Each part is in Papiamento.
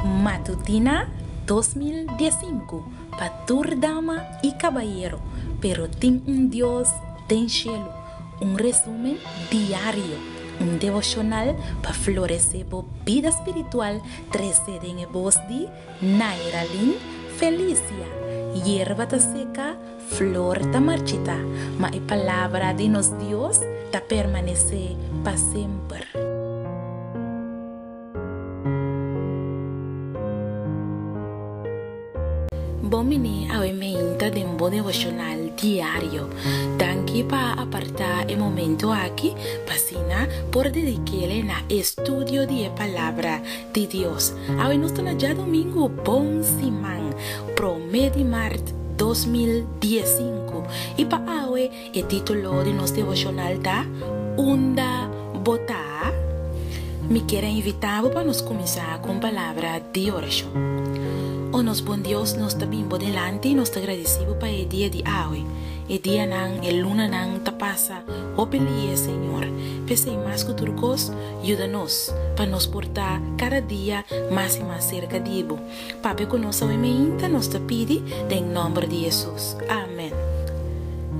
Matutina 2015 pa tur dama i kabayero, pero tin un Dios den shelu. Un resumen diario, un devoshonal pa floresé bo bida spiritual trese den e bos di Nairalyn Felicia. Yerba ta seka, flor ta marchitá, ma e palabra di nos Dios ta permanesé pa semper. Bon bini awe meinta den bo devocional diario. Danki pa aparta e momento aki pa asina por dedikele na estudio di e Palabra di Dios. Awe nos ta na djadomingo bon siman, prome di mart 2015 y pa awe E título di nos devoshonal ta Unda Bo Ta? Mi kier a invitá bo pa nos kuminsá ku un palabra di orashon. O nos bon Dios, nos ta bin bo delanti i nos ta gradisí bo pa e dia di awe. E dianan, e lunanan ta pasa hopi lihe, Señor. P'esei mas ku tur kos, yuda nos pa nos por ta kada dia mas i mas serka di bo. Papia ku nos awe meinta nos ta pidi den nòmber di Hesus. Amen.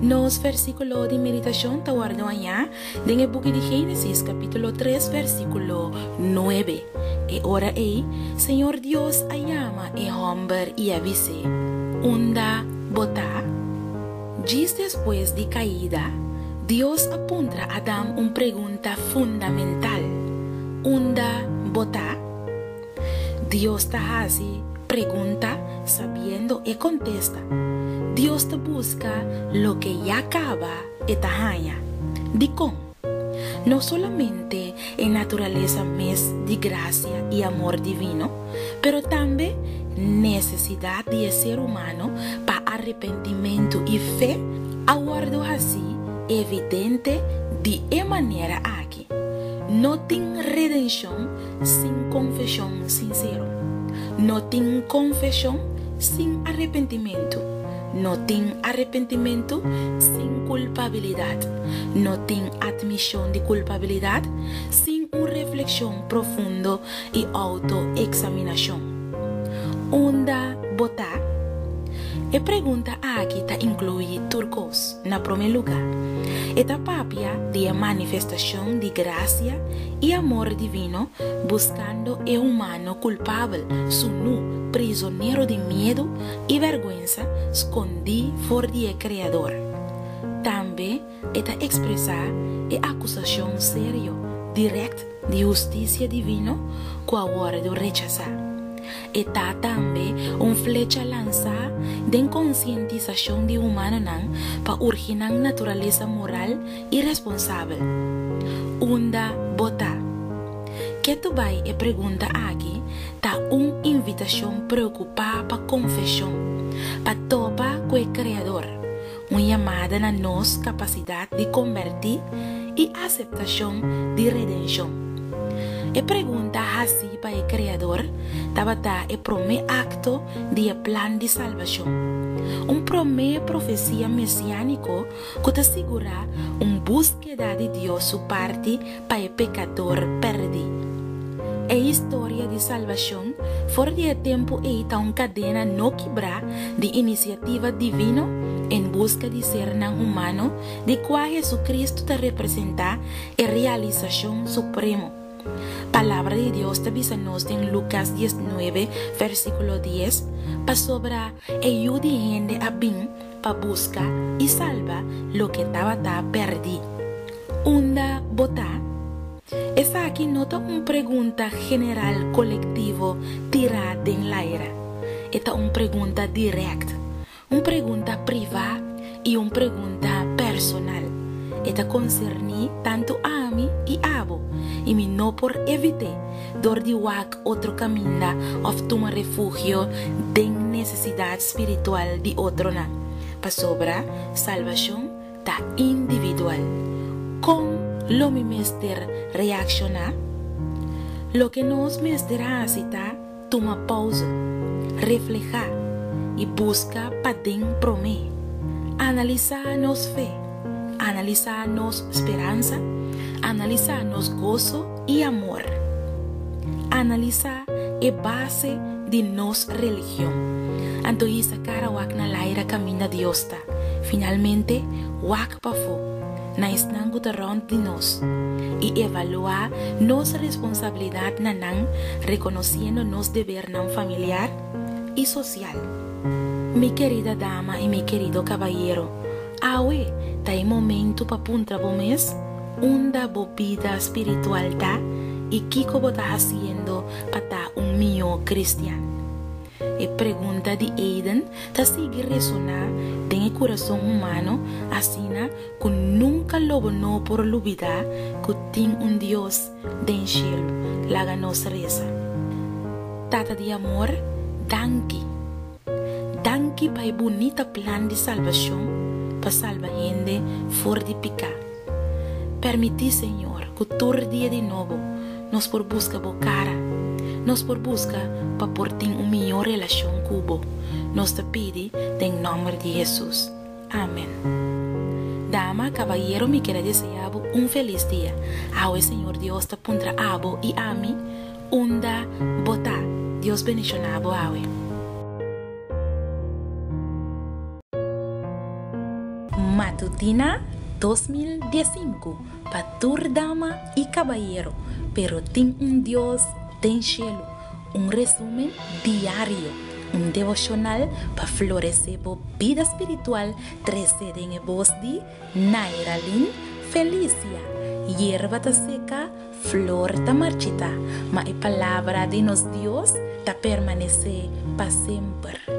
Nos versíkulo di meditashon ta wòrdu hañá den e buki di Génesis kapítulo tres versíkulo nuebe. E ora ei, Señor Dios a yama e hòmber i a bis'é, Unda bo ta? Djis despues di kaida, Dios a puntra Adam un pregunta fundamental, Unda bo ta? Dios ta hasi pregunta sabiendo e kontesta. Dios ta buska loke ya kaba e ta haña. Dikon? No solamente e naturalesa mes di grasia i amor divino, pero tambe nesesidat di e ser humano pa arepentimentu i fe a wòrdu hasí evidente di e manera aki. No tin redenshon sin konfeshon sinsero. No tin konfeshon sin arepentimentu. No tin arepentimentu sin kulpabilidat. No tin atmishon di kulpabilidat sin un reflekshon profundo i outo-eksaminashon. Unda bo ta? E pregunta aki ta inkluí tur kos. Na promé lugá, e ta papia di e manifestashon di grasia i amor divino buskando e humano kulpabel, sunú, prizonero di miedu i bèrgwensa skondí for di e Kreador. Tambe e ta ekspresá e akusashon serio, dirèkt di hustisia divino ku a wòrdu rechasá. E ta tambe un flecha lansá den konsientisashon di humanonan pa urgi nan naturalesa moral i responsabel. Unda bo ta? Ketu bai e pregunta aki ta un invitashon preokupá pa konfeshon, pa topa ku e Kreador, un yamada na nos kapasidat di kombertí i aseptashon di redenshon. E pregunta hasí pa e Kreador tabata e promé akto di e plan di salbashon, un promé profesia mesiániko ku ta sigurá un búskeda di Dios su parti pa e pekador pèrdí. E historia di salbashon for di e tempu ei ta un kadena no kibrá di inisiativa divino en buska di sernan humano di kua Hesukristu ta representá e realisashon supremo. Palabra di Dios ta bisa nos den Lukas 19, versíkulo 10, Pasobra e Yu di hende a bin pa buska i salba loke tabata pèrdí. Unda bo ta? Esaki no ta un pregunta general kolektivo tirá den laira. E ta un pregunta dirèkt, un pregunta privá i un pregunta personal. E ta konserní tantu ami i abo, i mi no por evit'é dor di wak otro kaminda òf tuma refugio den nesesidat spiritual di otronan, pasobra salbashon ta individual. Kon lo mi mester reakshoná? Loke nos mester hasi ta tuma pouze, reflehá i buska paden promé. Analisá nos fe, analisá nos speransa, analisá nos goso i amor. Analisá. e base di nos religion. Anto hisa kara wak na laira kaminda Dios ta. Finalmente, wak pafó, na esnan ku ta rònt di nos, i evaluá nos responsabilidat na nan rekonosiendo nos debernan familiar i sosial. Mi kerida dama i mi kerido kabayero, awe ta e momentu pa puntra bo mes unda bo bida spiritual ta i kiko bo ta hasiendo pa ta un mihó kristian. E pregunta di Eden ta sigui resoná den e kurason humano asina ku nunka lo bo no por lubidá ku tin un Dios den shelu. Laga nos resa. Tata di amor, danki. Danki pa e bunita plan di salbashon pa salba hende for di piká. Permití, Señor, ku tur dia di nobo nos por buska Bo kara, nos por buska pa por tin un mihó relashon ku Bo. Nos ta pidi den nòmber di Hesus. Amen. Dama, kabayero mi kier a deseá bo un felis dia. Awe Señor Dios ta puntra abo i ami unda bo ta. Dios bendishoná bo awe. Matutina 2015 pa tur dama i kabayero, pero tin un Dios den shelu, un resumen diario, un devoshonal pa floresé bo bida spiritual trese den e bos di Nairalyn Felicia. Yerba ta seka, flor ta marchitá, ma e palabra di nos Dios ta permanesé pa semper.